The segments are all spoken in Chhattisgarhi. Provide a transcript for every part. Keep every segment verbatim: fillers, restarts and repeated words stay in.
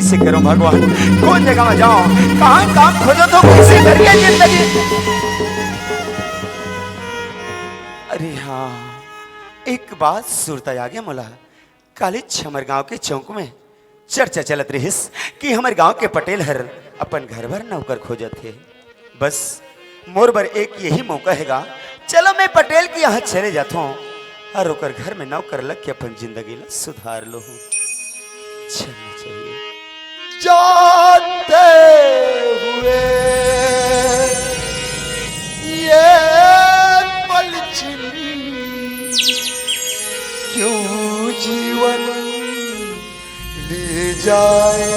कइसे करूं भगवान, कोन जगह में जाऊं, कहां काम खोजत हों, कइसे करिया जिंदगी। अरे हां, एक बात सुरता आ गे मोला। कालीच हमर गांव के चौक में चर्चा चलत रिहिस कि हमर गांव के पटेल हर अपन घर बर नौकर खोजत हे। बस मोर बर एक यही मौका हे गा, चलो मैं पटेल के यहां चले जाथों अउ ओकर घर में नौकर लग के अपन जिंदगी ला सुधार लूं। चलना चाहिए। जाते हुए ये पल छिन क्यों जीवन ले जाए,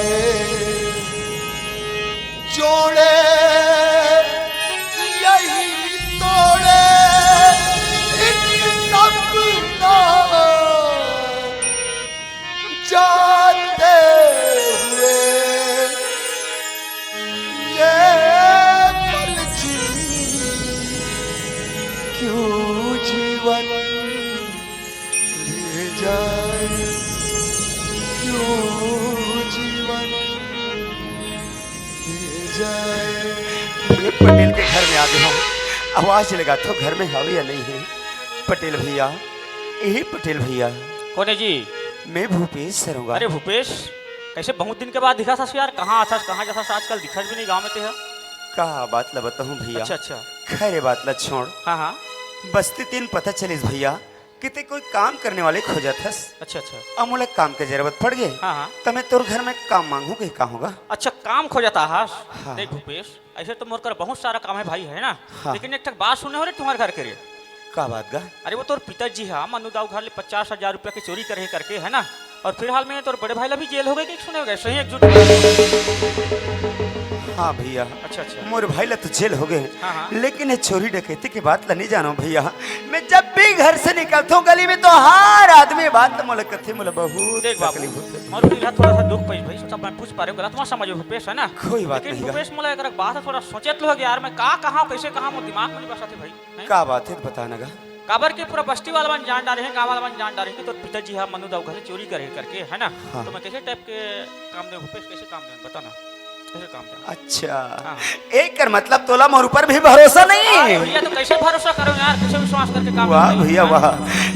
जोड़े यही तोड़े एक सपना। जाते हुए ये पल छिन क्यों जीवन ले जाए, क्यों जीवन ले जाए। ये पटेल के घर में आ गे हों, आवाज लगाथों घर में हवे या नहीं हे। पटेल भइया, ए पटेल भइया। कोन हे जी? मैं भूपेश सरंगा। अरे भूपेश, कइसे बहुत दिन के बाद दिखत हस यार? कहां आथस, कहां जाथस, आजकल दिखत भी नहीं गांव में तें ह। का बात ला बताहूं भइया? अच्छा, अच्छा। खैर, ए बात ला छोड़। हां, हां। बस्ती तेन पता चलिस भइया कि तें कोई काम करने वाले खोजत हस। अच्छा, अच्छा। अब मोला काम के जरूरत पड़ गे। हां, हां। त मैं तोर घर में काम मांगहूं कहिके कहूं गा। अच्छा, काम खोजत हस? हां। देख भूपेश, अइसे तो मोर कर बहुत सारा काम हे भाई, हे ना? हां। लेकिन एक ठक बात सुने हों रे तुम्हर घर के रे। का बात गा? अरे वो तोर पिताजी हा मन्नू दाऊ घर ले पचास हजार रुपया के चोरी करे हे करके, हे ना? अउ फिलहाल में तोर बड़े भाई ला भी जेल हो गे कहिके सुने हों गा, सही एक झूठ? हां भइया। अच्छा, अच्छा। मोर भाई ला तो जेल हो गे, हां, हां। लेकिन ये चोरी डकैती के बात ला नहीं जानों भइया। मैं जब भी घर से निकलथों गली में तो हर आदमी बात ला मोला कथे, मोला बहुत देख बाबू, तकलीफ होथे। मोर दिल ह थोड़ा सा दुख पाइस भाई, सब मैं पूछ पा रहे हों, गलत मत समझो भूपेश, हे ना? कोई बात लेकिन नहीं गा। भूपेश, मोला एक बात ह थोड़ा सोचत लो यार, मैं का कहां, कइसे कहां, मोर दिमाग में नहीं बसत हे भाई। हैं? का बात हे, बता ना गा। काबर के पूरा बस्ती वाला मन जान डारे हे, गांव वाला मन जान डारे हे कि तोर पिताजी हा मन्नू दाऊ घर ले चोरी करे हे करके, हे ना? हां। त मैं कइसे टाइप के काम दें भूपेश, कइसे काम दें, बता ना, कइसे काम दें? अच्छा, हां। एकर मतलब तोला मोर ऊपर भी भरोसा नहीं? अरे भइया, त कइसे भरोसा करों यार, कइसे विश्वास करके काम वाह दें? भइया, हां? वाह।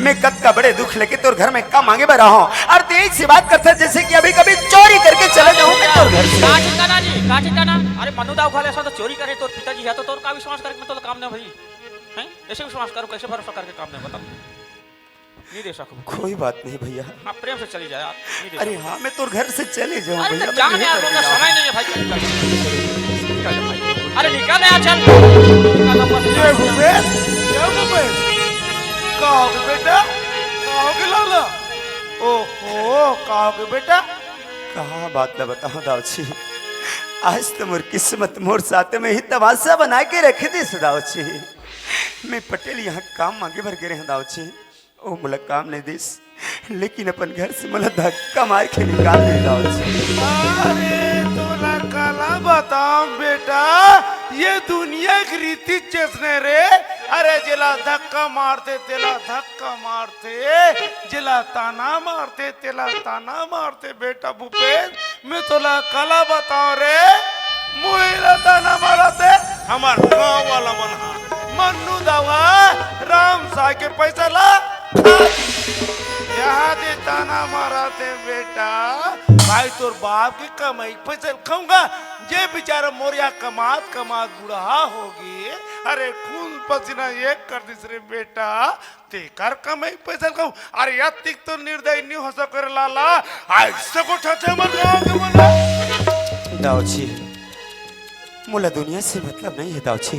मैं कतका बड़े दुख लेके तोर घर में काम मांगे बर आहों अउ तें अइसे बात करथस जइसे कि अभी कभी चोरी करके चला जाहूं मैं तोर घर से। का ठीक हे ना जी, का ठीक हे ना? अरे मन्नू दाऊ घर ले अइसन तो चोरी करे तोर पिताजी हा, त तोर का विश्वास करके मैं तोला काम दें भाई? हैं? कइसे विश्वास करों, कइसे भरोसा करके काम दें, बता? नहीं दे सकूं। कोई बात नहीं भइया। हां, प्रेम से चली जा यार, नहीं दे अरे सकूं। हां, मैं तोर घर से चले जाऊं अरे भइया, तो मैं जा नहीं यार, कर मोर कर दिया। समय नहीं हे भाई, निकल, निकल जा भाई। अरे निकल यार, चल। निकल वापस। ए भूपेश, ए भूपेश, का हो गे बेटा? का हो गे लाला? ओहो, का हो गे बेटा? का बात ला बताहूं दाऊ जी, आज तो मोर किस्मत मोर साथ में ही तमाशा बना के रख दिस दाऊ जी। मैं पटेल यहां काम मांगे बर गे रहेंव दाऊ जी, ओ मोला काम नहीं दिस, लेकिन अपन घर से मोला धक्का मार के निकाल दे दाऊ जी। अरे तोला काला बतावं बेटा, ये दुनिया के रीति चेसने रे। अरे जेला धक्का मारथे तेला धक्का मारथे, जेला ताना मारथे तेला ताना मारथे। बेटा भूपेश, मैं तोला काला बतावं रे, मोला ताना मारथे हमर गांव वाला मन हा। मन्नू दाऊ हा राम साय के पैसा ला खा दिस। यहां दे ताना मारथे बेटा, भाई तोर बाप के कमाई पैसा ल खाहूं गा, जे बेचारा मोर यहां कमात कमात बुढ़ा हो गे। अरे खून पसीना एक कर दिस रे बेटा, तेकर कमाई पैसा ल खाहूं। अरे अतिक तो निर्दयी नहीं हो सके रे लाला, अइसे को ठठे मन गांव के मन। दाऊ जी, मोला दुनिया से मतलब नहीं हे दाऊ जी,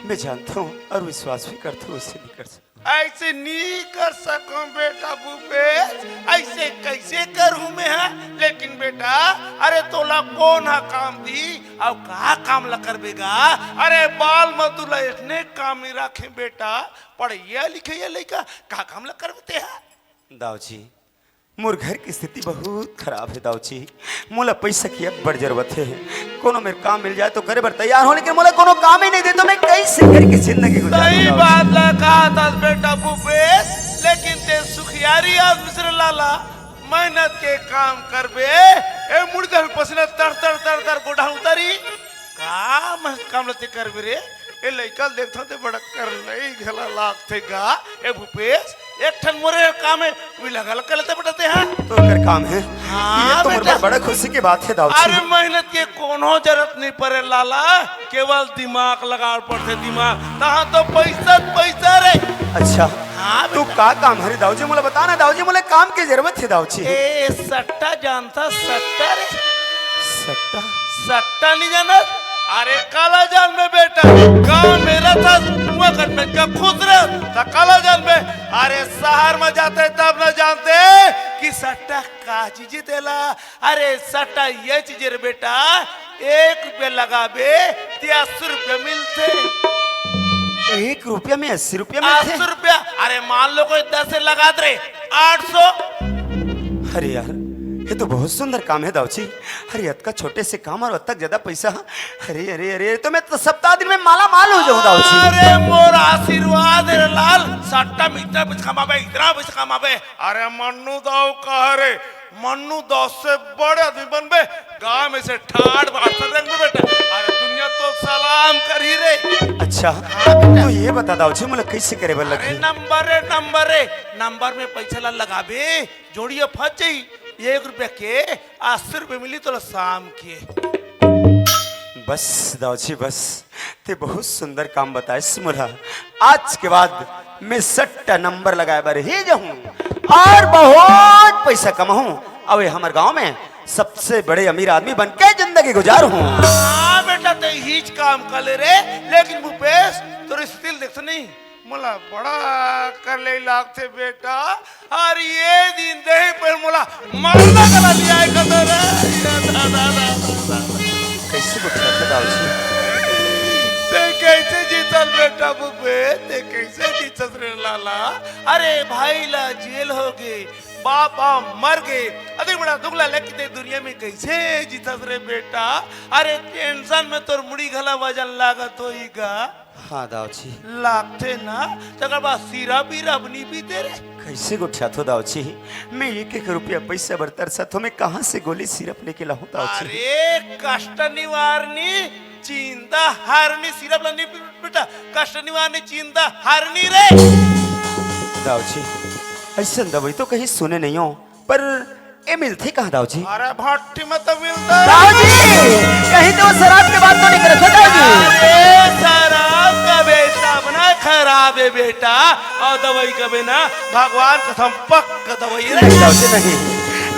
मैं जानथों अउ विश्वास भी करथों, अइसे नहीं कर सकूं। अइसे नहीं कर सकूं बेटा भूपेश, अइसे कइसे करहूं मैं, हां? लेकिन बेटा, अरे तोला कोन हा काम दिही अउ का काम ला करबे गा? अरे बाल मजदूर ला अइसने काम नहीं राखे बेटा, पढ़इया लिखइया लइका का काम ला करबे तेहा? दाऊ जी, मोर घर के स्थिति बहुत खराब हे दाऊ जी, मोला पैसा के अब्बड़ जरूरत हे। कोनो मेर काम मिल जाए तो करे बर तैयार हों, लेकिन मोला कोनो काम ही नहीं दे तो मैं कइसे करके जिंदगी गुजारूं सही दाऊ जी? बात ला कहा था बेटा भूपेश, लेकिन तें सुखियारी आदमी हस रे लाला, मेहनत के काम करबे ए मुड़ी तहन पसीना तर तर तर तर गोडा उतारी। काम काम लते करबे रे। ए लइका ल देखथव ते बड़ा करलई घला लागथे गा। ए भूपेश, एक ठन मोरे काम हे, उही लगा लगा लेते बेटा ते हा। तो कर काम हे। हाँ ये तो मोर बेटा। बर बड़ा खुशी के बात हे दाऊ जी। अरे मेहनत के कोनो जरूरत नहीं परे लाला, केवल दिमाग लगाड़ पड़थे दिमाग। तहाँ तो पैसा पैसा रे। अच्छा। हाँ तू बेटा। का काम हरे दाऊ जी मोला बता ना दाऊ जी, मोला काम के जरूरत हे दाऊ जी। ए सट्टा जानथा सट्टा रे। सट्टा? सट्टा नहीं जानत? अरे काला जानबे बेटा, गाँव में रहथस, मुआ कट में का खुश रह, त काला जानबे। अरे शहर में जाते तब न जानते कि सट्टा का चीज तेला। अरे सट्टा ये चीज रे बेटा, एक रुपया लगाबे ते अस्सी रुपया मिलथे। एक रुपया में अस्सी रुपया मिलथे? अस्सी रुपया। अरे मान लो कोई दस से लगा दे, आठ सौ। अरे यार, ये तो बहुत सुंदर काम हे दाऊ जी। अरे अतका छोटे से काम और अतक ज्यादा पैसा। अरे अरे अरे, तो मैं तो सप्ताह दिन में माला माल हो जाऊं दाऊ जी। अरे मोर आशीर्वाद हे रे लाल, सट्टा में इतना पैसा कमाबे, इतना पैसा कमाबे। अरे मन्नू दाऊ कह रे, मन्नू दस से बड़े आदमी बनबे, गांव में से ठाड़ बाहर से रेंगबे बेटा। अरे दुनिया तो सलाम करही रे। अच्छा, हाँ बेटा। तो ये बता दाऊ जी, मोला कैसे करे बर अरे लगही? नंबर रे, नंबर रे, नंबर में पैसा ला लगाबे, जोड़िया फंस जाई, एक रुपया के अस्सी रुपया मिली तोला शाम के। बस दाऊ जी बस, ते बहुत सुंदर काम बताइस मोला। आज के बाद मैं सट्टा नंबर लगाए बर ही जाहूं और बहुत पैसा कमाहूं। अउ हमर गांव में सबसे बड़े अमीर आदमी बन के जिंदगी गुजारहूं। हाँ बेटा, ते हीच काम कर ले रे। लेकिन भूपेश, तोर स्थिति ल देखत नहीं, मोला बड़ा करलई लागथे बेटा। अरे ये दिन देही पर मोला मारना गला लिया है कदर है। कैसे गुठियाथे दाऊ जी? ते कैसे जीतस बेटा भूपेश? ते कैसे जीतस रे लाला? अरे भाई ला जेल हो गे, बाप मर गे, अति बड़ा दुख ला लेके ते दुनिया में कैसे जीतस रे बेटा? अरे टेंशन में तोर मुड़ी घला वजन लागत होही गा। हाँ दाऊ जी। लागथे ना, तकर बाद सिरप विरप नी पीते रे। कैसे गोठियाथो दाऊ जी? मैं एक एक रुपया पैसा बर तरसत हो, मैं कहाँ से गोली सिरप लेके लाहूँ दाऊ जी? अरे कष्ट निवारणी चिंता हरणी सिरप ला नी पी बेटा, कष्ट निवारणी चिंता हरणी रे। दाऊ जी, ऐसन दवाई तो कहीं सुने नहीं हो, पर ए मिलथे कहाँ दाऊ जी? अरे भट्टी में तो मिलथे। दाऊ जी, कहीं तो शराब के बात तो नहीं करत हो दाऊ जी? अरे शराब कबे तब ना खराब हे बेटा, अउ दवाई कबे ना भगवान कसम पक्का दवाई हे। नहीं दाऊ जी नहीं,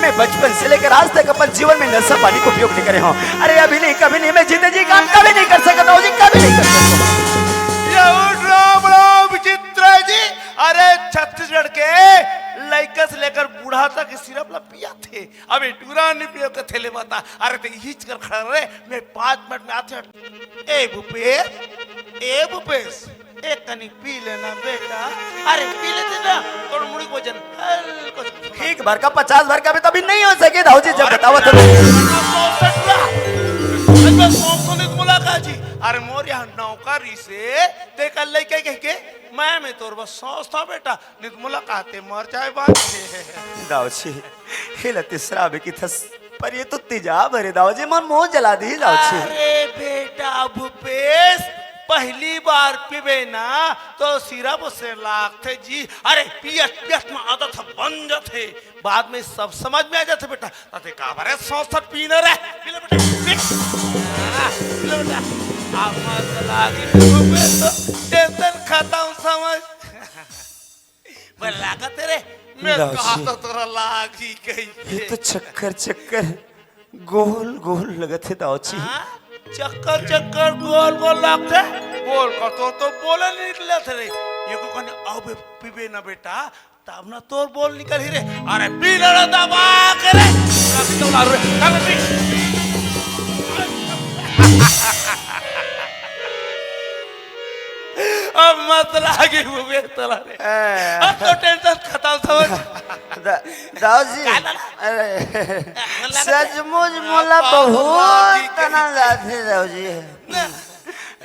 मैं बचपन से लेकर आज तक अपन जीवन में नशा पानी को उपयोग नहीं करे हूँ। अरे अभी नहीं कभी नहीं, मैं जीते जी काम कभी नहीं कर सकता दाऊ जी, कभी नहीं कर सकता। ये उठ राम राम चित्रा जी, अरे छत्तीसगढ़ के लइका से लेकर बूढ़ा तक सिरप ला पियाथे। अबे टूरा नहीं पियो कथे ले बता। अरे ते इहिच कर खड़ा रे, मैं पाँच मिनट में आथे। ए भूपेश, ए भूपेश, एक कनी पी लेना बेटा। अरे पी लेते ना, तोर मुड़ी को वजन हल्को सा। एक बार का पचास बार का भी तभी नहीं हो सके दाऊ जी, जब अरे बतावा तो। अरे सौ सौ सौ सौ नित मुलाकात जी। अरे मोर यहाँ नौकरी से ते कल लेके कह के मैं, मैं तोर बस सौ सौ बेटा। नित मुलाकाते मर जाए बात। दाऊ जी, हे ला तीसरा अबे की थस, पर ये तो तेजाब हरे दाऊ जी, मन मोह जला दी दाऊ जी। अरे बेटा भूपेश, पहली बार पीबे ना तो सिरप से लागथे जी। अरे पियत पियत में आदत ह बन जाथे, बाद में सब समझ में आ जाथे बेटा। ताते काबर हे सौ सौ पीना रे? पी ले बेटा, पी। आ, पी ले बेटा। अब मत लागी भूपेश, तो टेंशन खत्म समझ। मैं लागत हे रे, मैं दाऊ जी। कहा तो तोरा लागी कही ये के। तो चक्कर चक्कर गोल गोल लगत हे दाऊ जी। हाँ? चक्कर चक्कर गोल गोल लागथे। गोल का तो, तो बोले नहीं निकलत रे। ये को कहने अब पीबे ना बेटा, तब ना तोर बोल निकलही रे। अरे पी ले रे दबा के रे। काफी तो लारू रे। काफी पी। अब मत लागी भूपेश तोला रे। ए। अब तो टेंशन खत्म समझ। द-, दाऊ जी, का दादा? अरे, लगा सचमुच हाँ, मोला बहुत बहुत लागी तना कही। जाथे दाऊ जी। ना।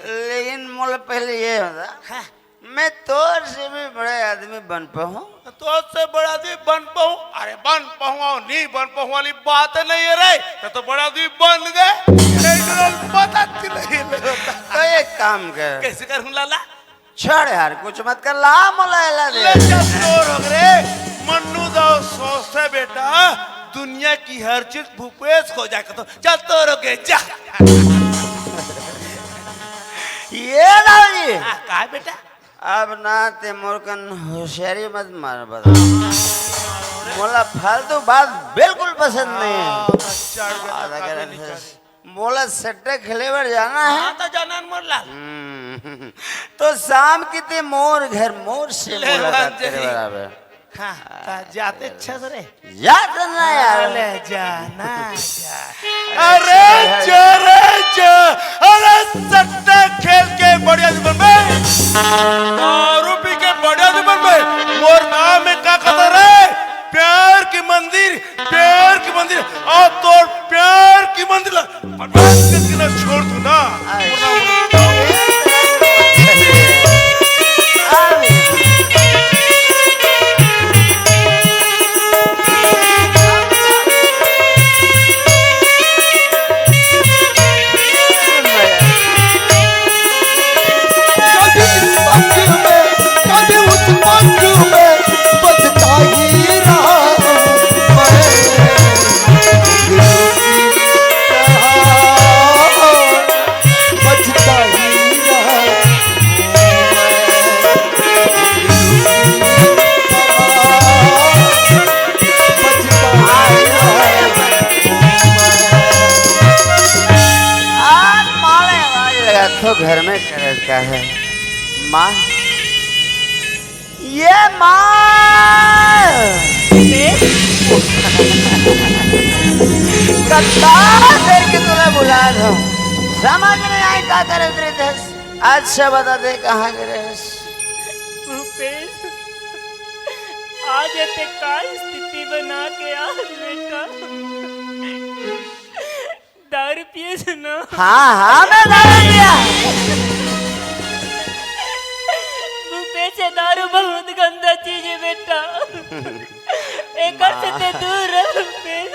लेकिन मोला पहले ये बता, हाँ। मैं तोर से भी बड़े आदमी बन पाऊँ? तोर से बड़ा आदमी बन पाऊँ? अरे, बन पाऊँ और नहीं बन पाऊँ वाली बात नहीं है रे। तो, तो बड़ा आदमी बन गए। एक रोज पता चले होता। तो एक काम कर। कैसे करूँ लाला? छोड़ यार, कुछ मत कर, ला मोला एला दे। ले चल तोर हो रे। मन्नू दाव सोचते बेटा, दुनिया की हर चीज भूपेश को जाकर तो चल तोर हो गए, जा। ये दाऊ जी। हाँ, का बेटा? अब ना ते मोर कन होशियारी मत मार बता। मोला फालतू बात बिल्कुल पसंद नहीं है। हाँ, तो चढ़ गया, आधा कभी करा नहीं फिर। चढ़े। मोला सट्टा खेले बर जाना है। हाँ, तो जाना है मोर लाल। हम्म, तो शाम की ते मोर घर मोर से ले मुलाकात बन करे जाई। बर आवे। हाँ, तो जाते अच्छा से रे। जा तो ना यार। ले जा, ना जा। अरे जा रे जा, अरे सट्टा खेल के बढ़िया से बनबे। दारू पी के बढ़िया से बनबे। मोर गांव में का कहता रे, प्यार की मंदिर, प्यार की मंदिर, और तोर प्यार की मंदिर ला बर्बाद करके ना छोड़ दूं ना। कभी इस पग में, कभी उस पग में, बजता ही रहा हूँ मैं। बजता ही रहा हूँ मैं। बजता ही रहा हूँ मैं। आज माले आवाज लगा तो घर में करे का है माँ? ये माँ! कत्ता देर के तोला बुला दो। समझ नहीं आई का करे तेरे देश। अच्छा बता दे कहाँ के रहे? भूपेश, आज ते का स्थिति बना के आज बेटा? दारू पिए से ना। हाँ, हाँ, मैं दारू पिया। भूपेश, ये दारू बहुत गंदा चीज है बेटा। एकर से ते दूर रह भूपेश।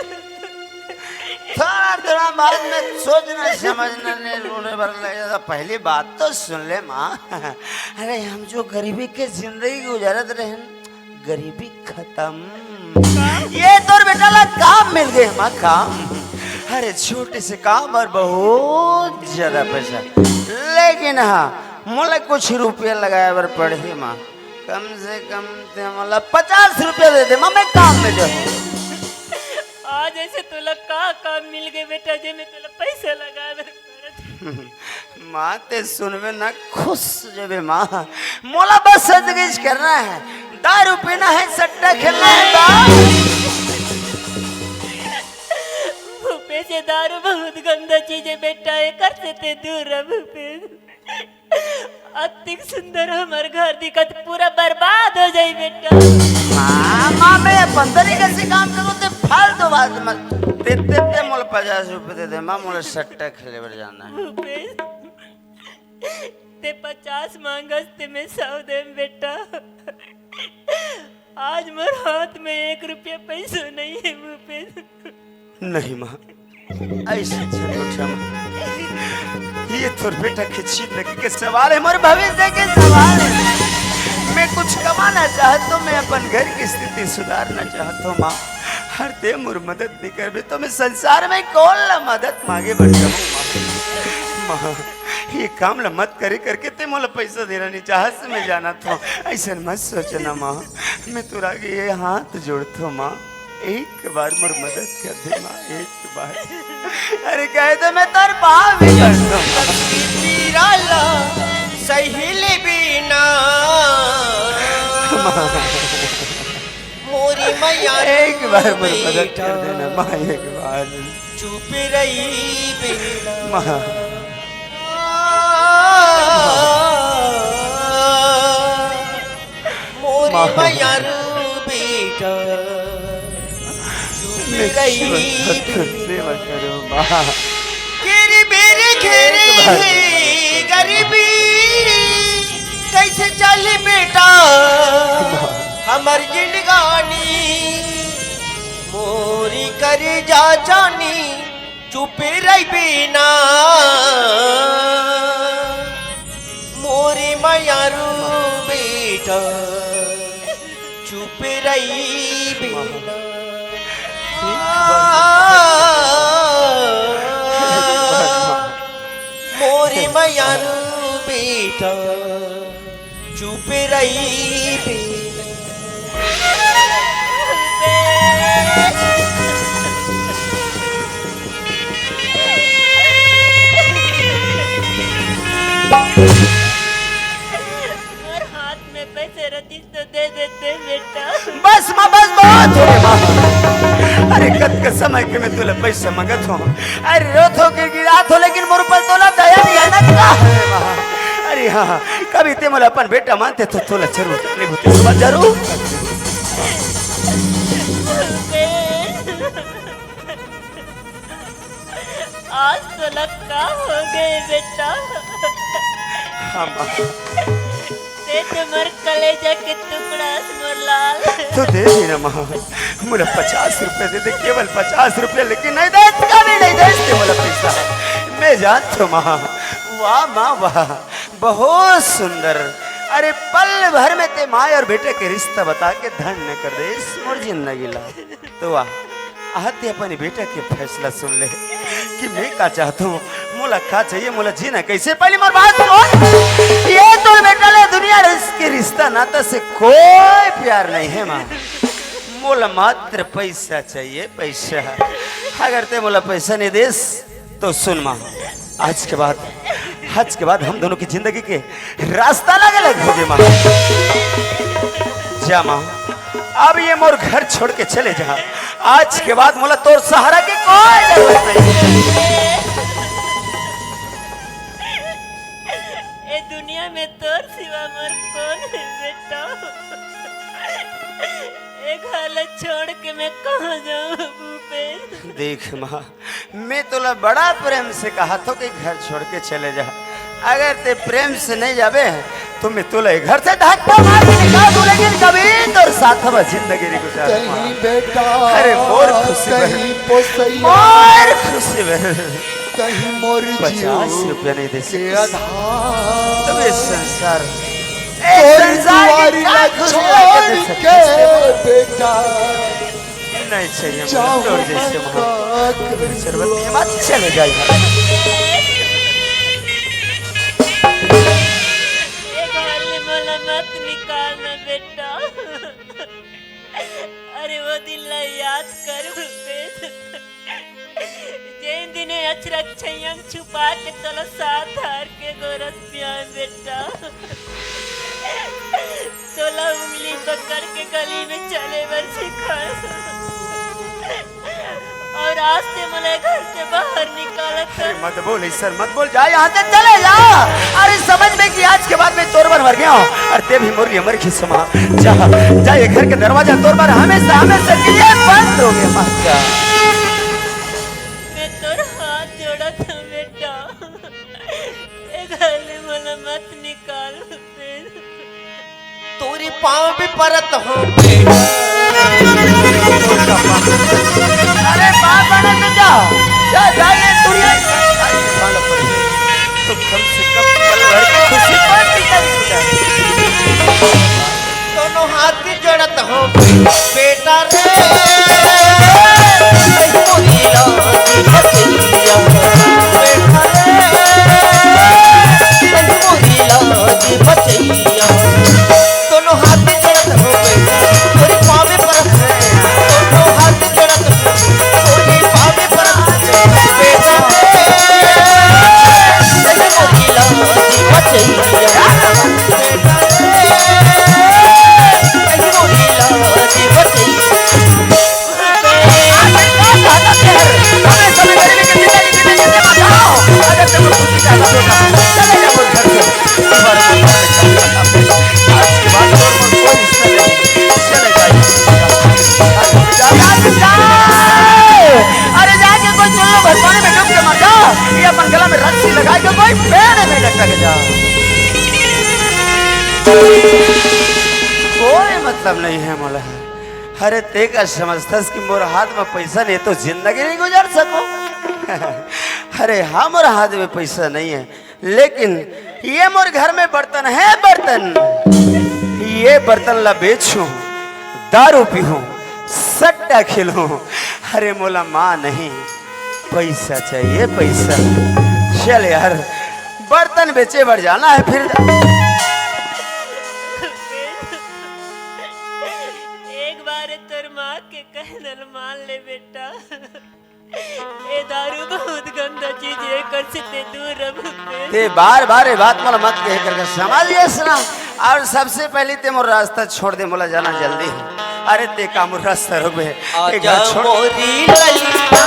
थोड़ा, थोड़ा बाद में सोचना, समझना नहीं, रोने भर लग जाता। पहली बात तो सुन ले माँ। अरे, हम जो गरीबी के जिंदगी गुजारत रहे, गरीबी खत्म। ये तोर बेटा ला काम मिल गए माँ, काम। अरे छोटे से काम और बहुत ज्यादा पैसा, लेकिन हाँ, मोला कुछ रुपया लगाए बर पड़ही माँ। कम से कम ते मोला पचास रुपया दे दे माँ, मैं काम में जाऊँ। आज ऐसे तोला का काम मिल गए बेटा, जे में तोला पैसा लगाए बर पड़त? माँ, ते सुनबे ना, खुश हो जाबे माँ। मोला बस संदेश करना है, दारू पीना है, सट्टा खेलना है बस। भूपेश, ये दारू बहुत गंदा चीज है बेटा, एकर से ते दूर रह भूपेश। अतिक सुंदर हमर घर दिखत, पूरा बर्बाद हो जाई बेटा। माँ, माँ, मैं अपन तरीके से काम करूँ, ते फालतू बात मत। ते, ते, ते मोला पचास रुपये दे दे माँ, मोला सट्टा खेले बर जाना है। भूपेश, ते पचास मांगस ते मैं सौ देम बेटा। आज मोर हाथ में एक रुपया पैसो नहीं है भूपेश। नहीं माँ, ऐसे झन उठा माँ। ये तोर बेटा के जिंदगी के सवाल है, मोर भविष्य के सवाल है। मैं कुछ कमाना चाहत हूँ, मैं अपन घर की स्थिति सुधारना चाहत हूँ माँ। अरे ते मोर मदद नहीं करबे तो मैं संसार में कौन ला मदद मांगे बर जाऊँ माँ? माँ, ये काम ला मत करे करके ते मोला पैसा देना नहीं चाहस, मैं जानत हूँ। ऐसन मत सोचना माँ, मैं तोर आगे ये हाथ जोड़त हूँ माँ, एक बार मोर मदद कर दे माँ, एक बार। अरे कह दे मैं तोर पाँव भी कर दूँ। पीरा ला सहेली बिना मोरी मैया एक बार मोर मदद कर देना माँ, एक बार। चुप रही बेटा। माँ। मोरी माँ। मैया रू बेटा। चुप मैं रही ईश्वर का बेटा। सेवा करूँ माँ। घेरी बेरी घेरी एक बार। है गरीबी। कइसे चलही बेटा हमर जिनगानी, मोरी करेजा जानी चुप रहिबे ना, मोरी मयारू बेटा चुप रहिबे ना। मोरी मयारू बेटा चुप रहिबे। मोर हाथ में पैसे रहतिस तो दे देते बेटा। बस माँ, बस, बहुत हो गे माँ। अरे कतका समय के मैं तोला पैसा मांगत हों, अरे रोत हों, गिड़गिड़ात हों, लेकिन मोर ऊपर तोला दया नइ हे ना का? अरे माँ, अरे हाँ, कभी तें मोला अपन बेटा मानते तो तोला जरूर तकलीफ होतिस, जरूर। आज तोला का हो गे बेटा? हाँ माँ। तें तो मोर कलेजा के टुकड़ा अस मोर लाल। तो दे दे ना माँ, मोला पचास रुपया दे दे, केवल पचास रुपया, लेकिन नइ दे, कभी नइ दे तें मोला पैसा। मैं जानत हों माँ। वाह माँ वाह, बहुत सुंदर। अरे पल भर में तें माँ अउ बेटे के रिश्ता बता के धन्य कर देस मोर जिंदगी ला। तो वाह, आज तें अपन बेटा के फैसला सुन ले कि मैं का चाहत हों, मोला का चाहिए, मोला जीना कइसे। पहली मोर बात सुन, ये तो बेटा ले दुनिया रिस-, के रिश्ता नाता से कोई प्यार नइ हे माँ। मोला मात्र पैसा चाहिए, पैसा। अगर तें मोला पैसा नइ देस तो सुन माँ, आज के बाद, आज के बाद हम दोनों की जिंदगी के रास्ता अलग अलग हो गे माँ। जा माँ, अब ये मोर घर छोड़ के चले जा। आज के बाद मोला तोर सहारा की कोई जरूरत नइ हे। ए दुनिया में तोर सिवा मोर कोन हे बेटा? ए घर ला छोड़ के मैं कहाँ जाऊँ भूपेश? देख माँ, मैं तोला बड़ा प्रेम से कहत हों कि घर छोड़ के चले जा। अगर तें प्रेम से नइ जाबे तो मैं तोला ए घर से धक्का मार के निकाल दूँ, लेकिन कभी तोर साथ में जिंदगी नइ गुजार पाऊँ। अरे मोर खुशी बर, मोर खुशी बर पचास रुपया नइ दे सकिस। तब ए संसार, ए संसार के का खुशी ला दे सकिस बेटा? नइ चाहिए मोला तोर जइसे माँ। शरबत के बाद चले जाए। ए घर ले मोला मत निकाल ना बेटा। अरे वो दिन ला याद कर भूपेश, जेन दिन ए अचरक छैया म छुपा के तोला सात हार के गोरस पियाएंव बेटा। तोला उंगली पकड़ के गली में चले बर सिखाएंव। अउ आज तें मोला घर से बाहर निकालत हस। अरे मत बोल ईश्वर, मत बोल, जा यहाँ से, चले जा। अरे समझ में कि आज के बाद मैं तोर बर मर गया हूँ अउ तें भी मोर लिए मर गिस माँ। जा, जा, ये घर के दरवाजा तोर बर हमेशा, हमेशा के लिए बंद हो गे माँ। जा। मैं तोर हाथ जोड़त हूँ बेटा, ए घर ले मोला मत निकाल। तोरे पाँव में परत हूँ। अरे बाप बना तो जा, जा, जा, ये दुनिया तो कम से कम पल भर की खुशी पार्टी कर। दोनों हाथ जोड़त हूँ बेटा रे, मोरी लाज बचैया बेटा रे, मोरी लाज बचैया। दोनों हाथ जोड़त हूँ बेटा, तोरे पाँव में परत हूँ। दोनों हाथ जोड़त हूँ, तोरे पाँव में परत हूँ बेटा रे, मोरी लाज बचैया बेटा रे, मोरी लाज बचैया। अरे जाके कोई चुल्लू भर पानी में डूब के मर जा, ये अपन गला में रस्सी लगा के कोई पेड़ में लटक जा। कोई मतलब नहीं है मोला। अरे, ते का समझथस कि मोर हाथ में पैसा नहीं तो जिंदगी नहीं गुजार सको? अरे हाँ, मोर हाथ में पैसा नहीं है, लेकिन ये मोर घर में बर्तन है, बर्तन। ये बर्तन ला बेचूं, दारू पीहूं, सट्टा खेलूं। अरे मोला माँ नहीं, पैसा चाहिए, पैसा। चल यार, बर्तन बेचे बर जाना है फिर। एक बार तोर माँ के कहना ल मान ले बेटा। ए दारू बहुत गंदा चीज है, एकर से ते दूर रह बे। ते बार बार ये बात मोला मत कहे करके समझ गए ना। और सबसे पहले ते मोर रास्ता छोड़ दे, मोला जाना जल्दी है। अरे ते का मोर रास्ता रोकबे? एक आजा घर छोड़। मोरी ललिता।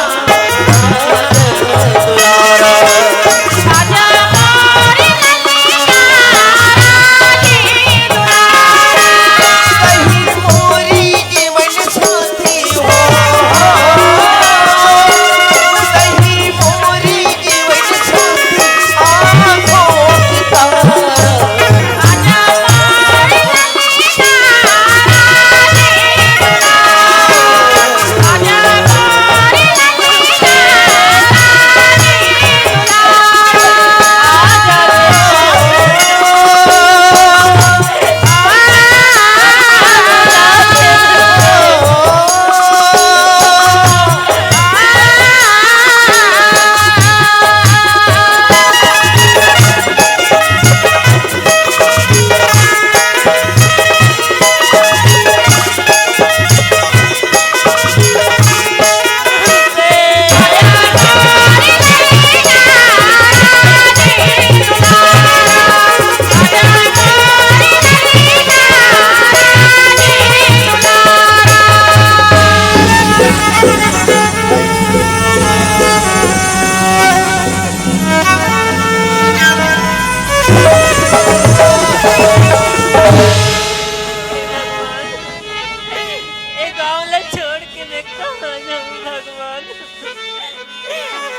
ए गांव ला छोड़ के मैं कहाँ जाऊँ भगवान?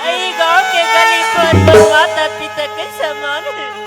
ए गांव के गली पर तो माता पिता के समान है।